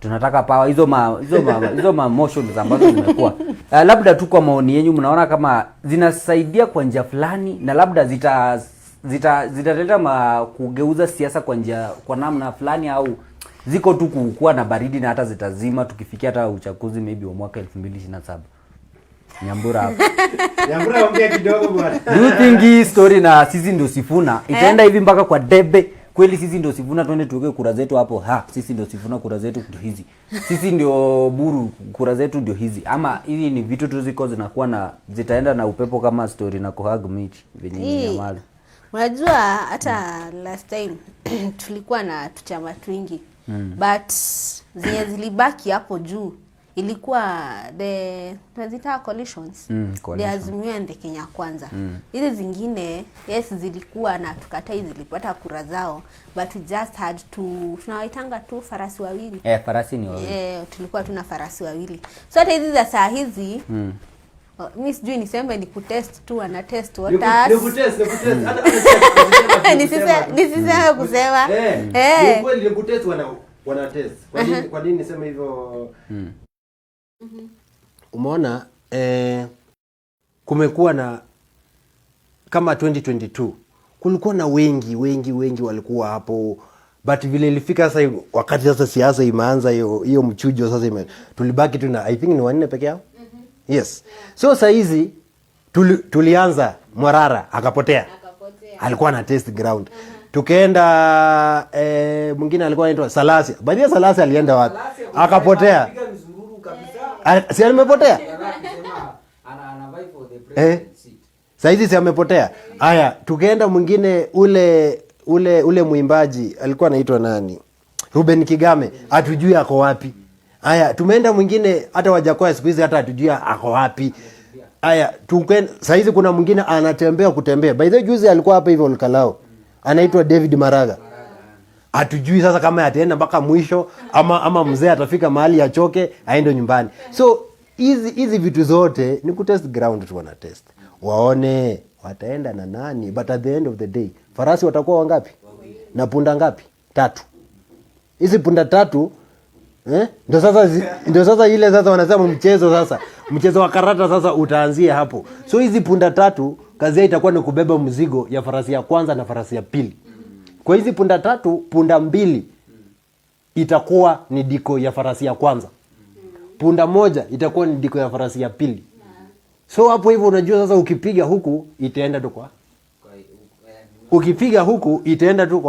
Tunataka power, hizo ma motions ambazo zimekuwa, labda tu kwa maoni yenyu, mnaona kama zinasaidia kwa njia fulani na labda zitaleta kugeuza siasa kwa njia, kwa namna fulani, au ziko tu kuwa na baridi na hata zitazima tukifikia hata uchaguzi maybe wa mwaka 2027? Nyambura hapo. Nyambura, ongea kidogo, bwana. Do you think hii story na sisi ndio Sifuna itaenda hivi mpaka kwa debe kweli? Sisi ndio Sifuna, twende tuweke kura zetu hapo. Ha, sisi ndio Sifuna, kura zetu ndio hizi. Sisi ndio Buru, kura zetu ndio hizi. Ama hizi ni vitu tu ziko zinakuwa na zitaenda na upepo kama story na kuhug miti venye nyamaza? Unajua hata last time tulikuwa na tuchama twingi, but zenye zilibaki hapo juu ilikuwa the, tunazita coalitions, the Coalition. Azimio and the Kenya Kwanza. Hizi zingine, yes, zilikuwa na tukatai, zilipata kura zao, but we just had to, tunawaitanga tu farasi wawili. Eh, farasi ni wawili. Eh, tulikuwa tuna farasi wawili. So hata hizi za saa hizi, mi sijui niseme ni kutest tu, wana test waters. Ni kutest, ni kutest. Hata kusema tu. Nisiseme kusema. Eh, Eh. ni kweli ni kutest, wana test. Kwa nini niseme hivyo? Umeona, kumekuwa na kama 2022 kulikuwa na wengi wengi wengi walikuwa hapo, but vile ilifika sasa wakati sasa siasa imeanza, hiyo hiyo mchujo sasa tulibaki tu na, I think, ni wanne peke yao. Yes, so saa hizi tulianza Mwarara akapotea, alikuwa na test ground. Tukaenda, mwingine alikuwa anaitwa Salasi. By the way, Salasi alienda wapi? Akapotea. Si amepotea? Eh? Saizi si amepotea? Haya, tukaenda mwingine, ule mwimbaji alikuwa anaitwa nani? Ruben Kigame, hatujui ako wapi. Haya, tumeenda mwingine, hata Wajackoyah siku hizi hata hatujui ako wapi. Haya, saizi kuna mwingine anatembea kutembea. By the way, juzi alikuwa hapa hivyo Olkalou, anaitwa David Maraga. Hatujui sasa kama ataenda mpaka mwisho ama mzee atafika mahali achoke aende nyumbani. So hizi hizi vitu zote ni kutest ground tu, wana test waone wataenda na nani, but at the end of the day farasi watakuwa wangapi na punda ngapi? Tatu. Hizi punda tatu, eh? Ndio sasa ile sasa wanasema mchezo, sasa mchezo wa karata sasa utaanzia hapo. So hizi punda tatu kazi yao itakuwa ni kubeba mzigo ya farasi ya kwanza na farasi ya pili. Kwa hizi punda tatu, punda mbili itakuwa ni decoy ya farasi ya kwanza, punda moja itakuwa ni decoy ya farasi ya pili. So hapo hivyo unajua sasa ukipiga huku itaenda tu kwa, ukipiga huku itaenda tu kwa.